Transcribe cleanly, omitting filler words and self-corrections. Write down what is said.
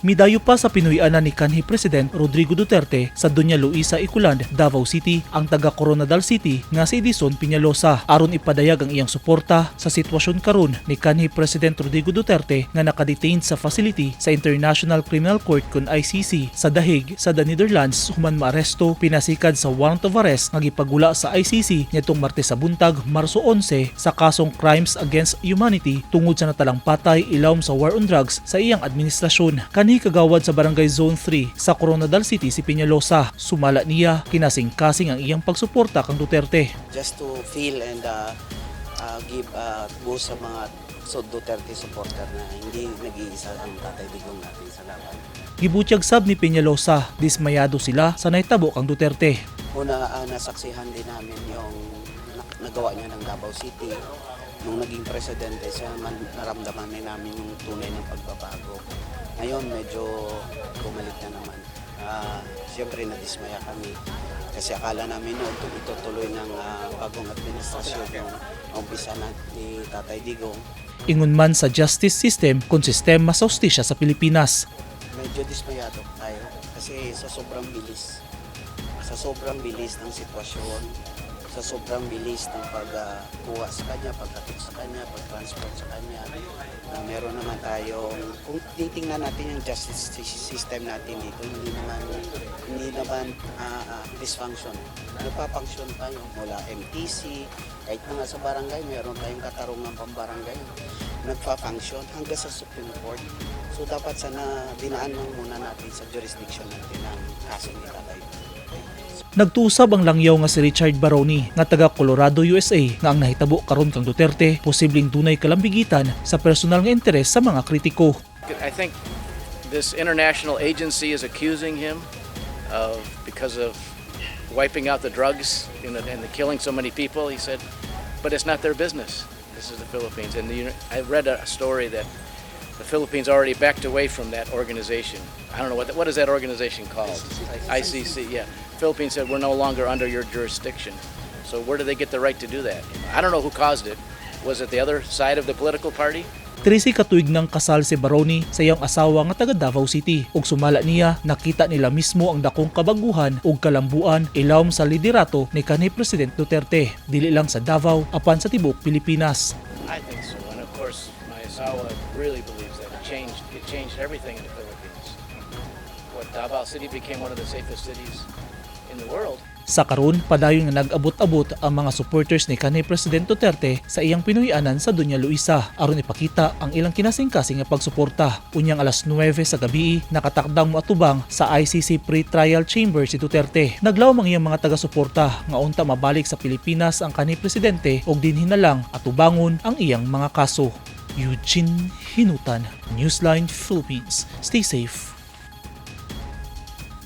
Midayo pa sa Pinoy-anan ni kanhi President Rodrigo Duterte sa Doña Luisa Ecoland, Davao City, ang taga Koronadal City nga si Edison Peñalosa aron ipadayag ang iyang suporta sa sitwasyon karon ni kanhi President Rodrigo Duterte nga nakadetain sa facility sa International Criminal Court kon ICC sa Dahig sa the Netherlands human maaresto pinasikad sa warrant of arrest nga gipagula sa ICC nitong Martes sa buntag, Marso 11, sa kasong crimes against humanity tungod sa natalang patay ilawom sa war on drugs sa iyang administrasyon. Kanhi kagawad sa Barangay Zone 3 sa Koronadal City si Peñalosa. Sumala niya, kinasingkasing ang iyang pagsuporta kang Duterte. Just to feel and give boost sa mga Duterte supporter na hindi nag-iisa ang Tatay Digong natin sa laban. Gibutyag sab ni Peñalosa, dismayado sila sa nahitabo kang Duterte. Una, nasaksihan din namin yung nagawa niya ng Davao City. Nung naging presidente siya, naramdaman din namin yung tunay ng pagbabago. Ngayon, medyo bumalik na naman. Siyempre, nadismaya kami. Kasi akala namin noon itutuloy ng bagong administrasyon yung umpisa na ni Tatay Digong. Ingon man sa justice system kung sistema sa hustisya sa Pilipinas. Medyo dismayado tayo kasi sa sobrang bilis ng sitwasyon, sa sobrang bilis ng pagkuha sa kanya, pagkatid sa kanya, pag-transport sa kanya, na meron naman tayong, kung titingnan natin yung justice system natin dito, hindi naman dysfunction. Nagpa-function tayo mula MTC, kahit na nga sa barangay, meron tayong katarungan pambarangay. Nagpa-function hanggang sa Supreme Court. So dapat sana dinaan lang muna natin sa jurisdiction natin ang kaso ni Tatay. Nagtuo sab ang langyaw nga si Richard Baroni nga taga Colorado, USA, nga ang nahitabo karon kang Duterte posibleng dunay kalambigitan sa personal nga interes sa mga kritiko. I think this international agency is accusing him of because of wiping out the drugs and the killing so many people. He said, but it's not their business. This is the Philippines. And I read a story that the Philippines already backed away from that organization. I don't know what is that organization called? ICC. Yeah. Philippines said, "We're no longer under your jurisdiction." So where do they get the right to do that? I don't know who caused it. Was it the other side of the political party? 13 ka tuig nang kasal si Baroni sa iyang asawa nga taga Davao City ug sumala niya, nakita nila mismo ang dakong kabaguhan ug kalambuan ilawom sa liderato ni kanhi President Duterte, dili lang sa Davao apan sa tibuok Pilipinas. I think so. And of course, my asawa really believes that it changed everything in the Philippines. What Davao City became one of the safest cities in the world. Sa karon, padayon nga nag-abot-abot ang mga supporters ni kanhi President Duterte sa iyang Pinoy-anan sa Doña Luisa aron ipakita ang ilang kinasingkasing nga pagsuporta. Unyang alas 9 sa gabi, nakatakdang moatubang sa ICC pre-trial chamber si Duterte. Naglawom ang iyang mga taga-suporta nga unta mabalik sa Pilipinas ang kanhi presidente og dinhi na lang atubangon ang iyang mga kaso. Eugene Hinutan, Newsline Philippines. Stay safe.